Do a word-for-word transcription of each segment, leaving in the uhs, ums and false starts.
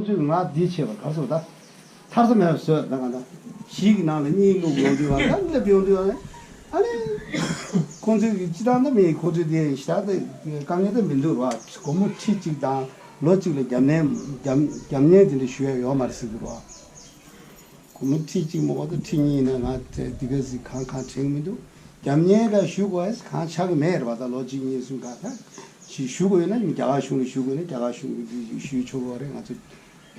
ཁོང་ཚོས་ང་འདི་བྱས་པ་ག་རེ་ཟེར་བ་ད། ཐར་ས་མེད་པ་བཟོས་ད་གང་ལྟར་གཞིས་ཀྱི་ནང་ལ་གཉིད་བླུགས་ཡོང་དུས་བ་ད་སླེབས་ཡོང་དུས་བ་ཨ་ནི། ཁོང་ཚོས་ཀྱི་སྤྱི་བཏང་ད་མི་ཁོང་ཚོས་དེ་ཞེ་དྲག་ད་དཀའ་ངལ་ད་མི་འདུག་ར། སྒོར་མོ་ཁྲི་གཅིག་དང་ལོ་གཅིག་ལ་རྒྱབ་གནས་རྒྱབ་རྒྱབ་གནས་དེ་འདྲ་ཞུ་ཡ་ཡོད་མ་རེད་ཟེར་གྱི་ར། སྒོར་མོ་ཁྲི་གཅིག་མ་གཏོགས་ད་ཁྲི་གཉིས་ནས་ང་དེ་འདི་ག་ཟིག་གང་གང་དྲན་གྱི་མི་འདུག་རྒྱབ་གནས་ག་ཞུ་དགོས་གང་ཆགས་ཀྱི་མེད་རེད་བ། ད་ལོ་གཅིག་གཉིས་གསུམ་ག་ད་ཞིག་ཞུ་དགོས་ཡོད་ན་རྒྱ་གར་གཞུང་ལ་ཞུ་དགོས་ན་རྒྱ་གར་གཞུང་གི་འདི་ཞུ་ཆོག་གི་རེད། ང་ཚོ་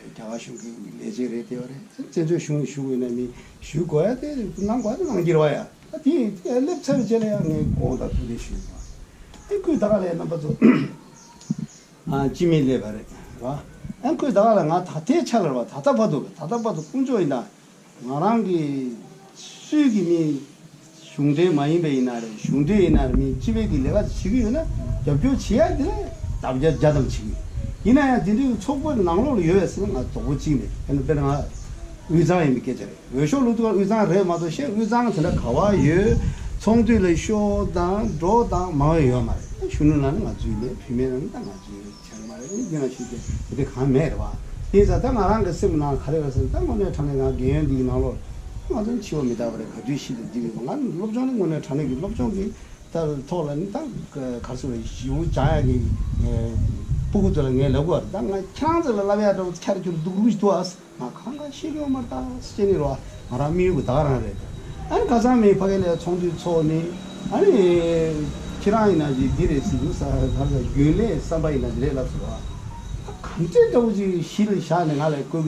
རྒྱ་གར་གཞུང་གི་ལས་བྱེད་རེད་དེ་བ་རེད། བཙན་བྱོལ་གཞུང་ལ་ཞུ་དགོས་ན་མི་ཞུ་དགོས་ཡ་དེ་གནང་དགོས་ཡ་དེ་གནང་གི་རེད་བ་ཡ། ད་དེ་སླེབས་ཚར་བའི་རྗེས་ལ་ཡང་ངས་དགོངས་དག་ཐུགས་རྗེ་ཞུ་དགོས། ཨེ་ཁོས་ད་ག་ལས་རྣམ་པ་ཚོ་ཨ་སྤྱི་མི་སླེབས་པ་རེད་བ། ཨེ་ཁོས་ད་ག་ལ་ང་ད་ལྟའི་ཆ་ལ་རེད་བ། ད་ལྟ་བར་དུ་ད་ལྟ་བར་དུ་དཀོན་མཆོག་ཡིན་ད། ང་རང་གི་སུས་ཀྱི་མི་གཞུང་འབྲེལ་མ་ཡིན་པ་ཡིན་ན་རེད། གཞུང་འབྲེལ་ཡིན་ན་རེད། མི་སྤྱི་པའི་གི་ལས་ཀ་བྱེད་ཀྱི་ཡོད་ན་རྒྱབ་སྐྱོར་བྱེད་ཡ་དེ་ལ་ལྡབ་བརྒྱ་བརྒྱ་ཙམ་བྱེད་ཀྱི་ཡིན་ན་ཡང་དེ་འདྲའི་ཚོགས་པ་ནང་ལོགས་ལ་ཡོད་པས་ཟེར་ན་ང་དོགས་པ་གཅིག་མེད། དཔེར་ན་དཔེར་ན་ང་དབུས་གཙང་ཡིན་པའི་སྐད་ཆ་རེད། འོས་ཤོག་བླུགས་དུས་དབུས་གཙང་རེད་མ་གཏོགས་གཞན་དབུས་གཙང་དེ་འདྲ་ག་བ་ཡོད། ཚོགས་འདུ་ལ་ཤོག་དང་འགྲོ་དང་མང་བ་ཡོད་མ་རེད། གཞོན་ནུ་ལ་ནི་ང་ཚོའི་མེད། བུད་མེད་ལ་ནི་ད་ང་ཚོའི་མེད། བྱས་མ་རེད། འདི་ན་ཞུ་རྒྱུ་དེ་འདྲ་གང་མེད་རེད་བ། དེ་ཙང་ད་ང་རང་གི་སེམས་ནང་ག་རེ་རེད་ཟེར་ན་ད་དངོས་གནས་དྲང་གནས་ང་རྒན་ཡོལ་འདིའི་ནང་ལོགས་ང་ཚོ་འཆི་བ་མི་རྟག་པ་རེད། ག་དུས་ཤི་ལ་འདི་མི་ང་སློབ་སྦྱོང་ནི་དངོས་གནས་དྲང་གནས་ཀྱི་སློབ་སྦྱོང་གི་ད་ཐོག་ལ་ནི་ད་ག་རེ་ཟེར་བ་ཡིན་སྦྱང་ཡ་གི་སྤུ་གུ་ཚོ་ལ་ངས་ལབ་དགོས་རེད། ད་ང་ཁྱེད་རང་ཚོ་ལ་ལབ་ཡ་འདྲ་བོ་ཁྱེད་རང་ཁྱོད་སྡུག་རུས་འདུག་ཨ། ང་གང་ག་ཤེས་ཀྱི་ཡོད་མ་རེད་ད་ཟེར་ནི་རོ། ང་རང་དམིགས་ཡུལ་གྱི་ད་ག་རང་རེད། ཨ་ནི་ཁ་སང་མི་ཕ་གི་ལ་ཚོགས་འདུ་ཚོགས་ནི་ཨ་ནི་ཁྱེད་རང་ཡིན་ན་ཅིག་འདི་རེད་ཟེར་གྱི་ས་ག་རེ་ཟེར་རྒྱུན་ལས་བསམ་པ་ཡིན་ན་འདི་རེད་ལབ་སོང་རོ། ད་གང་ཅི་འདྲ་བོ་ཅིག་གཞི་ལ་བཞག་ནས་ང་ལ་བསྐོས།